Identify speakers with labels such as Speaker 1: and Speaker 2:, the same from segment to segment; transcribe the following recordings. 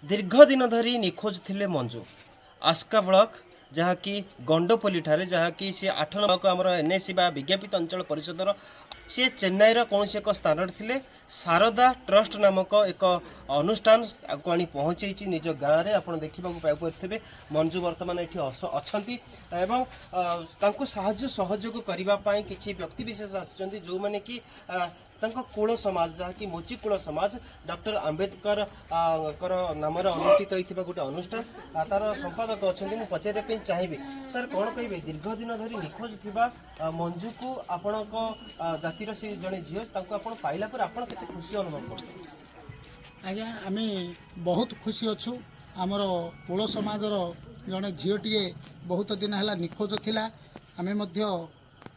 Speaker 1: ଦୀର୍ଘ ଦିନ ଧରି ନିଖୋଜ ଥିଲେ ମଞ୍ଜୁ। ଆସ୍କା ବ୍ଲକ, ଯାହାକି ଗଣ୍ଡପଲ୍ଲୀ ଠାରେ, ଯାହାକି ସେ 8 ନମ୍ବର ଆମର ଏନ୍ଏସି ବା ବିଜ୍ଞାପିତ ଅଞ୍ଚଳ ପରିଷଦର। ସିଏ ଚେନ୍ନାଇର କୌଣସି ଏକ ସ୍ଥାନରେ ଥିଲେ। ଶାରଦା ଟ୍ରଷ୍ଟ ନାମକ ଏକ ଅନୁଷ୍ଠାନ ଆକୁ ଆଣି ପହଞ୍ଚେଇଛି ନିଜ ଗାଁରେ। ଆପଣ ଦେଖିବାକୁ ପାଇପାରୁଥିବେ, ମଞ୍ଜୁ ବର୍ତ୍ତମାନ ଏଠି ଅଛନ୍ତି ଏବଂ ତାଙ୍କୁ ସାହାଯ୍ୟ ସହଯୋଗ କରିବା ପାଇଁ କିଛି ବ୍ୟକ୍ତିବିଶେଷ ଆସିଛନ୍ତି, ଯେଉଁମାନେ କି ତାଙ୍କ କୁଳ ସମାଜ, ଯାହାକି ମୋଚି କୁଳ ସମାଜ, ଡକ୍ଟର ଆମ୍ବେଦକର ଙ୍କର ନାମରେ ଅନୁଷ୍ଠିତ ହୋଇଥିବା ଗୋଟେ ଅନୁଷ୍ଠାନ, ତାର ସମ୍ପାଦକ ଅଛନ୍ତି। ମୁଁ ପଚାରିବା ପାଇଁ ଚାହିଁବି, ସାର୍, କ'ଣ କହିବେ? ଦୀର୍ଘ ଦିନ ଧରି ନିଖୋଜ ଥିବା ମଞ୍ଜୁକୁ, ଆପଣଙ୍କ ଜାତିର ସେ ଜଣେ ଝିଅ, ତାଙ୍କୁ ଆପଣ ପାଇଲା ପରେ ଆପଣ କେତେ ଖୁସି ଅନୁଭବ କରୁଛନ୍ତି?
Speaker 2: ଆଜ୍ଞା, ଆମେ ବହୁତ ଖୁସି ଅଛୁ। ଆମର କୁଳ ସମାଜର ଜଣେ ଝିଅଟିଏ ବହୁତ ଦିନ ହେଲା ନିଖୋଜ ଥିଲା। ଆମେ ମଧ୍ୟ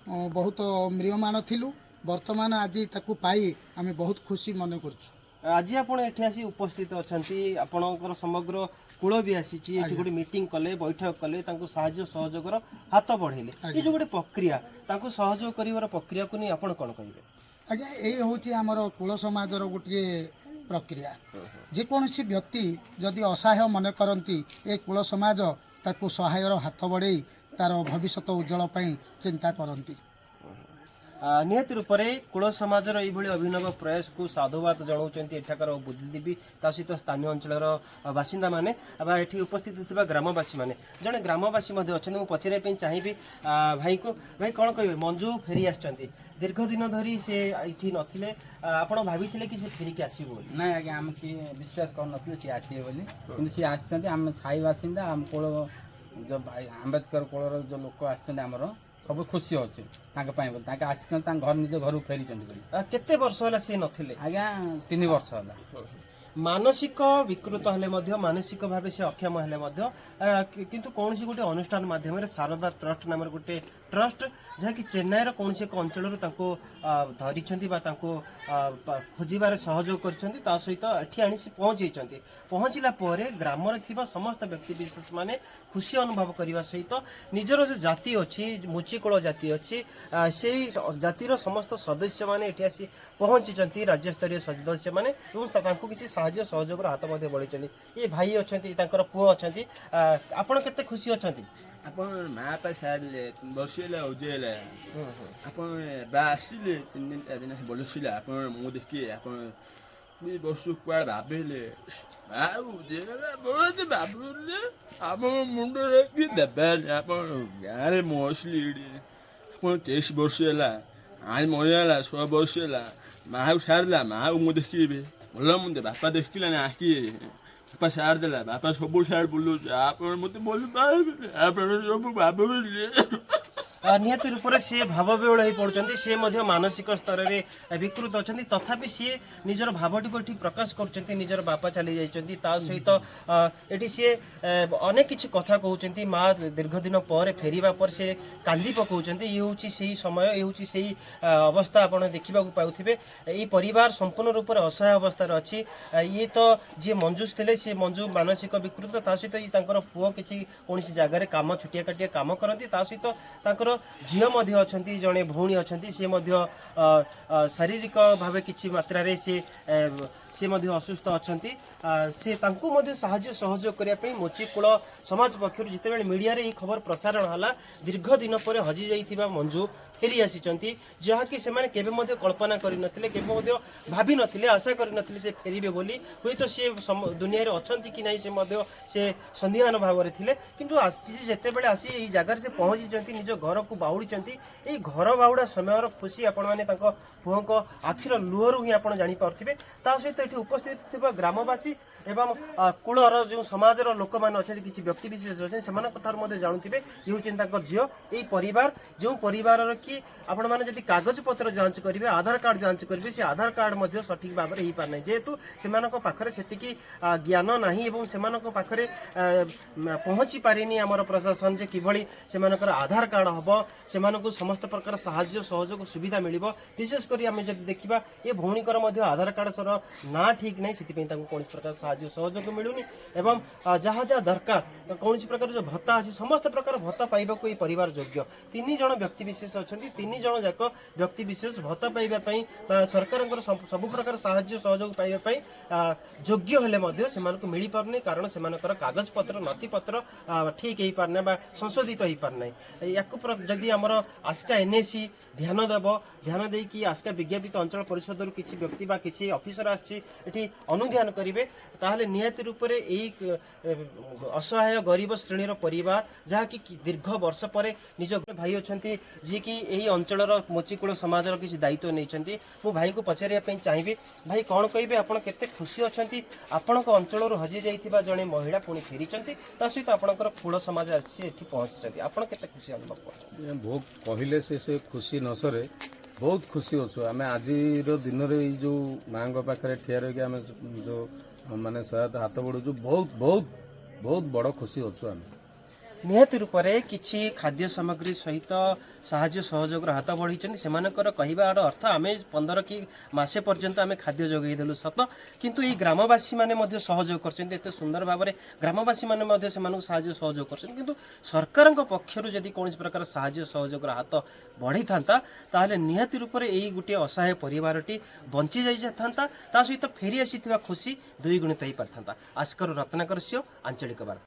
Speaker 2: ବହୁତ ମ୍ରିୟମାଣ ଥିଲୁ। ବର୍ତ୍ତମାନ ଆଜି ତାକୁ ପାଇ ଆମେ ବହୁତ ଖୁସି ମନେ କରୁଛୁ।
Speaker 1: ଆଜି ଆପଣ ଏଠି ଆସି ଉପସ୍ଥିତ ଅଛନ୍ତି, ଆପଣଙ୍କର ସମଗ୍ର କୁଳ ବି ଆସିଛି ଏଠି। ଗୋଟେ ମିଟିଂ କଲେ, ବୈଠକ କଲେ, ତାଙ୍କୁ ସାହାଯ୍ୟ ସହଯୋଗର ହାତ ବଢେଇଲେ। ଏ ଯୋଉ ଗୋଟେ ପ୍ରକ୍ରିୟା, ତାଙ୍କୁ ସହଯୋଗ କରିବାର ପ୍ରକ୍ରିୟାକୁ ନେଇ ଆପଣ କ'ଣ କହିବେ?
Speaker 2: ଆଜ୍ଞା, ଏଇ ହେଉଛି ଆମର କୁଳ ସମାଜର ଗୋଟିଏ ପ୍ରକ୍ରିୟା। ଯେକୌଣସି ବ୍ୟକ୍ତି ଯଦି ଅସହାୟ ମନେ କରନ୍ତି, ଏ କୁଳ ସମାଜ ତାକୁ ସହାୟର ହାତ ବଢ଼େଇ ତାର ଭବିଷ୍ୟତ ଉଜ୍ଜଳ ପାଇଁ ଚିନ୍ତା କରନ୍ତି।
Speaker 1: ନିହାତି ରୂପରେ କୁଳ ସମାଜର ଏଇଭଳି ଅଭିନବ ପ୍ରୟାସକୁ ସାଧୁବାଦ ଜଣାଉଛନ୍ତି ଏଠାକାର ବୁଦ୍ଧିଜୀବୀ, ତା ସହିତ ସ୍ଥାନୀୟ ଅଞ୍ଚଳର ବାସିନ୍ଦାମାନେ ବା ଏଠି ଉପସ୍ଥିତ ଥିବା ଗ୍ରାମବାସୀମାନେ। ଜଣେ ଗ୍ରାମବାସୀ ମଧ୍ୟ ଅଛନ୍ତି, ମୁଁ ପଚାରିବା ପାଇଁ ଚାହିଁବି ଭାଇଙ୍କୁ। ଭାଇ, କ'ଣ କହିବେ? ମଞ୍ଜୁ ଫେରି ଆସିଛନ୍ତି। ଦୀର୍ଘ ଦିନ ଧରି ସେ ଏଠି ନଥିଲେ। ଆପଣ ଭାବିଥିଲେ କି ସେ ଫେରିକି ଆସିବ ବୋଲି?
Speaker 3: ନାଇଁ ଆଜ୍ଞା, ଆମେ କିଏ ବିଶ୍ୱାସ କରୁନଥିଲୁ ସିଏ ଆସିବେ ବୋଲି, କିନ୍ତୁ ସିଏ ଆସିଛନ୍ତି। ଆମେ ସାହି ବାସିନ୍ଦା, ଆମ କୁଳ ଯେଉଁ ଭାଇ ଆମ୍ବେଦକର କୁଳର ଯେଉଁ ଲୋକ ଆସିଛନ୍ତି, ଆମର ସବୁ ଖୁସି ଅଛୁ ତାଙ୍କ ପାଇଁ ବୋଲି, ତାଙ୍କେ ଆସିଛନ୍ତି, ତାଙ୍କ ଘର ନିଜ ଘରକୁ ଫେରିଛନ୍ତି ବୋଲି।
Speaker 1: କେତେ ବର୍ଷ ହେଲା ସେ ନଥିଲେ?
Speaker 3: ଆଜ୍ଞା, 3 ବର୍ଷ ହେଲା।
Speaker 1: ମାନସିକ ବିକୃତ ହେଲେ ମଧ୍ୟ, ମାନସିକ ଭାବେ ସେ ଅକ୍ଷମ ହେଲେ ମଧ୍ୟ, କିନ୍ତୁ କୌଣସି ଗୋଟେ ଅନୁଷ୍ଠାନ ମାଧ୍ୟମରେ, ଶାରଦା ଟ୍ରଷ୍ଟ ନାମରେ ଗୋଟେ ଟ୍ରଷ୍ଟ, ଯାହାକି ଚେନ୍ନାଇର କୌଣସି ଏକ ଅଞ୍ଚଳରୁ ତାଙ୍କୁ ଧରିଛନ୍ତି ବା ତାଙ୍କୁ ଖୋଜିବାରେ ସହଯୋଗ କରିଛନ୍ତି, ତା ସହିତ ଏଠି ଆଣି ସେ ପହଞ୍ଚେଇଛନ୍ତି। ପହଞ୍ଚିଲା ପରେ ଗ୍ରାମରେ ଥିବା ସମସ୍ତ ବ୍ୟକ୍ତି ବିଶେଷ ମାନେ ଖୁସି ଅନୁଭବ କରିବା ସହିତ ନିଜର ଯେଉଁ ଜାତି ଅଛି, ମୁଚିକୁଳ ଜାତି ଅଛି, ସେଇ ଜାତିର ସମସ୍ତ ସଦସ୍ୟମାନେ ଏଠି ଆସି ପହଞ୍ଚିଛନ୍ତି, ରାଜ୍ୟସ୍ତରୀୟ ସଦସ୍ୟମାନେ, ଏବଂ ତାଙ୍କୁ କିଛି ସାହାଯ୍ୟ ସହଯୋଗର ହାତ ମଧ୍ୟ ବଢ଼େଇଛନ୍ତି। ଏ ଭାଇ ଅଛନ୍ତି, ତାଙ୍କର ପୁଅ ଅଛନ୍ତି। ଆପଣ କେତେ ଖୁସି ଅଛନ୍ତି?
Speaker 4: ଆପଣ ମା ବାପା ଛାଡ଼ିଲେ, 3 ବର୍ଷ ହେଲା ଉଜେଇଲା। ଆପଣ ବା ଆସିଲେ, 3 ଦିନ 4 ଦିନ ବସିଲା। ଆପଣ ମୁଁ ଦେଖି ଆପଣ 2 ବର୍ଷ କୁଆଡ଼େ ଭାବିଲେ ଆଉ ବହୁତ ଭାବିଲେ। ଆପଣ ମୁଣ୍ଡରେ କି ଦେବେନି ଆପଣ ଗାଁରେ। ମୁଁ ଆସିଲି ଏଇଠି ଆପଣ 23 ବର୍ଷ ହେଲା। ଆଈ ମରିଗଲା 16 ବର୍ଷ ହେଲା। ମାଆକୁ ଛାଡ଼ିଲା, ମାଆକୁ ମୁଁ ଦେଖିବି ଭଲ ମନ୍ଦ ବାପା ଦେଖିଲାନି ଆଖି। ବାପା ଛାଡ଼ିଦେଲା। ବାପା ସବୁ ଛାଡ଼ି ବୁଲୁଛି। ଆପଣ ମୋତେ ଭଲ ପାଇବେନି, ଆପଣ ସବୁ ଭାବିଲେ।
Speaker 1: ନିହାତି ରୂପରେ ସିଏ ଭାବବିହ୍ୱଳ ହେଇ ପଡୁଛନ୍ତି। ସିଏ ମଧ୍ୟ ମାନସିକ ସ୍ତରରେ ବିକୃତ ଅଛନ୍ତି, ତଥାପି ସିଏ ନିଜର ଭାବଟିକୁ ଏଠି ପ୍ରକାଶ କରୁଛନ୍ତି। ନିଜର ବାପା ଚାଲି ଯାଇଛନ୍ତି, ତା ସହିତ ଏଠି ସିଏ ଅନେକ କିଛି କଥା କହୁଛନ୍ତି। ମା ଦୀର୍ଘ ଦିନ ପରେ ଫେରିବା ପରେ ସେ କାନ୍ଦି ପକାଉଛନ୍ତି। ଇଏ ହେଉଛି ସେଇ ସମୟ, ଇଏ ହେଉଛି ସେଇ ଅବସ୍ଥା ଆପଣ ଦେଖିବାକୁ ପାଉଥିବେ। ଏଇ ପରିବାର ସମ୍ପୂର୍ଣ୍ଣ ରୂପରେ ଅସହାୟ ଅବସ୍ଥାରେ ଅଛି। ଇଏ ତ ଯିଏ ମଞ୍ଜୁ ଥିଲେ, ସିଏ ମଞ୍ଜୁ ମାନସିକ ବିକୃତ। ତା ସହିତ ଇଏ ତାଙ୍କର ପୁଅ କିଛି କୌଣସି ଜାଗାରେ କାମ, ଛୋଟିଆ କାଟିଆ କାମ କରନ୍ତି। ତା ସହିତ ତାଙ୍କର ଝିଅ ମଧ୍ୟ ଅଛନ୍ତି, ଜଣେ ଭଉଣୀ ଅଛନ୍ତି। ସିଏ ମଧ୍ୟ ଶାରୀରିକ ଭାବେ କିଛି ମାତ୍ରାରେ ସିଏ ମଧ୍ୟ ଅସୁସ୍ଥ ଅଛନ୍ତି। ସେ ତାଙ୍କୁ ମଧ୍ୟ ସାହାଯ୍ୟ ସହଯୋଗ କରିବା ପାଇଁ ମୋଚିକୁଳ ସମାଜ ପକ୍ଷରୁ ଯେତେବେଳେ ମିଡ଼ିଆରେ ଏହି ଖବର ପ୍ରସାରଣ ହେଲା, ଦୀର୍ଘ ଦିନ ପରେ ହଜି ଯାଇଥିବା ମଞ୍ଜୁ ଫେରି ଆସିଛନ୍ତି, ଯାହାକି ସେମାନେ କେବେ ମଧ୍ୟ କଳ୍ପନା କରିନଥିଲେ, କେବେ ମଧ୍ୟ ଭାବିନଥିଲେ, ଆଶା କରିନଥିଲେ ସେ ଫେରିବେ ବୋଲି। ହୁଏତ ସିଏ ଦୁନିଆରେ ଅଛନ୍ତି କି ନାହିଁ, ସେ ମଧ୍ୟ ସେ ସନ୍ଦିହାନ ଭାବରେ ଥିଲେ। କିନ୍ତୁ ଆସି ଯେତେବେଳେ ଆସି ଏଇ ଜାଗାରେ ସେ ପହଞ୍ଚିଛନ୍ତି, ନିଜ ଘରକୁ ବାହୁଡ଼ିଛନ୍ତି, ଏଇ ଘର ବାହୁଡ଼ା ସମୟର ଖୁସି ଆପଣମାନେ ତାଙ୍କ ପୁଅଙ୍କ ଆଖିର ଲୁହରୁ ହିଁ ଆପଣ ଜାଣିପାରୁଥିବେ। ତା ସହିତ ଏଠି ଉପସ୍ଥିତ ଥିବା ଗ୍ରାମବାସୀ ଏବଂ କୁଳର ଯେଉଁ ସମାଜର ଲୋକମାନେ ଅଛନ୍ତି, କିଛି ବ୍ୟକ୍ତି ବିଶେଷ ଅଛନ୍ତି, ସେମାନଙ୍କ ଠାରୁ ମଧ୍ୟ ଜାଣୁଥିବେ। ଇଏ ହେଉଛନ୍ତି ତାଙ୍କ ଝିଅ। ଏଇ ପରିବାର, ଯେଉଁ ପରିବାରର କି ଆପଣମାନେ ଯଦି କାଗଜପତ୍ର ଯାଞ୍ଚ କରିବେ, ଆଧାର କାର୍ଡ ଯାଞ୍ଚ କରିବେ, ସେ ଆଧାର କାର୍ଡ ମଧ୍ୟ ସଠିକ ଭାବରେ ହେଇପାରୁନାହିଁ, ଯେହେତୁ ସେମାନଙ୍କ ପାଖରେ ସେତିକି ଜ୍ଞାନ ନାହିଁ ଏବଂ ସେମାନଙ୍କ ପାଖରେ ପହଞ୍ଚି ପାରିନି ଆମର ପ୍ରଶାସନ ଯେ କିଭଳି ସେମାନଙ୍କର ଆଧାର କାର୍ଡ ହବ, ସେମାନଙ୍କୁ ସମସ୍ତ ପ୍ରକାର ସାହାଯ୍ୟ ସହଯୋଗ ସୁବିଧା ମିଳିବ। ବିଶେଷ କରି ଆମେ ଯଦି ଦେଖିବା, ଏ ଭଉଣୀଙ୍କର ମଧ୍ୟ ଆଧାର କାର୍ଡ ସର ନାଁ ଠିକ ନାହିଁ, ସେଥିପାଇଁ ତାଙ୍କୁ କୌଣସି ପ୍ରକାର ସାହାଯ୍ୟ ସାହାଯ୍ୟ ସହଯୋଗ ମିଳୁନି ଏବଂ ଯାହା ଯାହା ଦରକାର, କୌଣସି ପ୍ରକାର ଯେଉଁ ଭତ୍ତା ଅଛି, ସମସ୍ତ ପ୍ରକାର ଭତ୍ତା ପାଇବାକୁ ଏହି ପରିବାର ଯୋଗ୍ୟ। ତିନି ଜଣ ବ୍ୟକ୍ତି ବିଶେଷ ଅଛନ୍ତି। ତିନି ଜଣ ଯାକ ବ୍ୟକ୍ତି ବିଶେଷ ଭତ୍ତା ପାଇବା ପାଇଁ ବା ସରକାରଙ୍କର ସବୁ ପ୍ରକାର ସାହାଯ୍ୟ ସହଯୋଗ ପାଇବା ପାଇଁ ଯୋଗ୍ୟ ହେଲେ ମଧ୍ୟ ସେମାନଙ୍କୁ ମିଳିପାରୁନି, କାରଣ ସେମାନଙ୍କର କାଗଜପତ୍ର, ନଥିପତ୍ର ଠିକ୍ ହେଇପାରୁନାହିଁ ବା ସଂଶୋଧିତ ହେଇପାରୁନାହିଁ। ୟାକୁ ଯଦି ଆମର ଆସ୍କା ଏନ୍ଏସି ଧ୍ୟାନ ଦେବ, ଧ୍ୟାନ ଦେଇକି ଆସ୍କା ବିଜ୍ଞାପିତ ଅଞ୍ଚଳ ପରିଷଦରୁ କିଛି ବ୍ୟକ୍ତି ବା କିଛି ଅଫିସର ଆସିଛି ଏଠି ଅନୁଧ୍ୟାନ କରିବେ, ତାହେଲେ ନିହାତି ରୂପରେ ଏଇ ଅସହାୟ ଗରିବ ଶ୍ରେଣୀର ପରିବାର, ଯାହାକି ଦୀର୍ଘ ବର୍ଷ ପରେ ନିଜ ଭାଇ ଅଛନ୍ତି, ଯିଏକି ଏହି ଅଞ୍ଚଳର ମୋଚିକୂଳ ସମାଜର କିଛି ଦାୟିତ୍ୱ ନେଇଛନ୍ତି। ମୁଁ ଭାଇଙ୍କୁ ପଚାରିବା ପାଇଁ ଚାହିଁବି, ଭାଇ, କ'ଣ କହିବେ, ଆପଣ କେତେ ଖୁସି ଅଛନ୍ତି? ଆପଣଙ୍କ ଅଞ୍ଚଳରୁ ହଜି ଯାଇଥିବା ଜଣେ ମହିଳା ପୁଣି ଫେରିଛନ୍ତି, ତା ସହିତ ଆପଣଙ୍କର କୂଳ ସମାଜ ଆସି ଏଠି ପହଞ୍ଚିଛନ୍ତି। ଆପଣ କେତେ ଖୁସି ଅନୁଭବ କରୁଛନ୍ତି?
Speaker 5: ବହୁତ, କହିଲେ ସେ ଖୁସି ନ ସରେ। ବହୁତ ଖୁସି ଅଛୁ ଆମେ ଆଜିର ଦିନରେ। ଏଇ ଯେଉଁ ମାଆଙ୍କ ପାଖରେ ଠିଆ ରହିକି ଆମେ ଯେଉଁ ମାନେ ସହାୟତା ହାତ ବଢ଼ୁଛୁ, ବହୁତ ବହୁତ ବହୁତ ବଡ଼ ଖୁସି ଅଛୁ ଆମେ।
Speaker 1: ନିହାତି ରୂପରେ କିଛି ଖାଦ୍ୟ ସାମଗ୍ରୀ ସହିତ ସାହାଯ୍ୟ ସହଯୋଗର ହାତ ବଢ଼େଇଛନ୍ତି। ସେମାନଙ୍କର କହିବାର ଅର୍ଥ, ଆମେ 15 କି ମାସେ ପର୍ଯ୍ୟନ୍ତ ଆମେ ଖାଦ୍ୟ ଯୋଗାଇ ଦେଲୁ ସତ, କିନ୍ତୁ ଏଇ ଗ୍ରାମବାସୀମାନେ ମଧ୍ୟ ସହଯୋଗ କରିଛନ୍ତି। ଏତେ ସୁନ୍ଦର ଭାବରେ ଗ୍ରାମବାସୀମାନେ ମଧ୍ୟ ସେମାନଙ୍କୁ ସାହାଯ୍ୟ ସହଯୋଗ କରିଛନ୍ତି, କିନ୍ତୁ ସରକାରଙ୍କ ପକ୍ଷରୁ ଯଦି କୌଣସି ପ୍ରକାର ସାହାଯ୍ୟ ସହଯୋଗର ହାତ ବଢ଼ିଥାନ୍ତା, ତାହେଲେ ନିହାତି ରୂପରେ ଏଇ ଗୋଟିଏ ଅସହାୟ ପରିବାରଟି ବଞ୍ଚି ଯାଇଥାନ୍ତା, ତା ସହିତ ଫେରି ଆସିଥିବା ଖୁସି ଦ୍ୱିଗୁଣିତ ହେଇପାରିଥାନ୍ତା। ଆସ୍କାରୁ ରତ୍ନାକର ସିଓ, ଆଞ୍ଚଳିକ ବାର୍ତ୍ତା।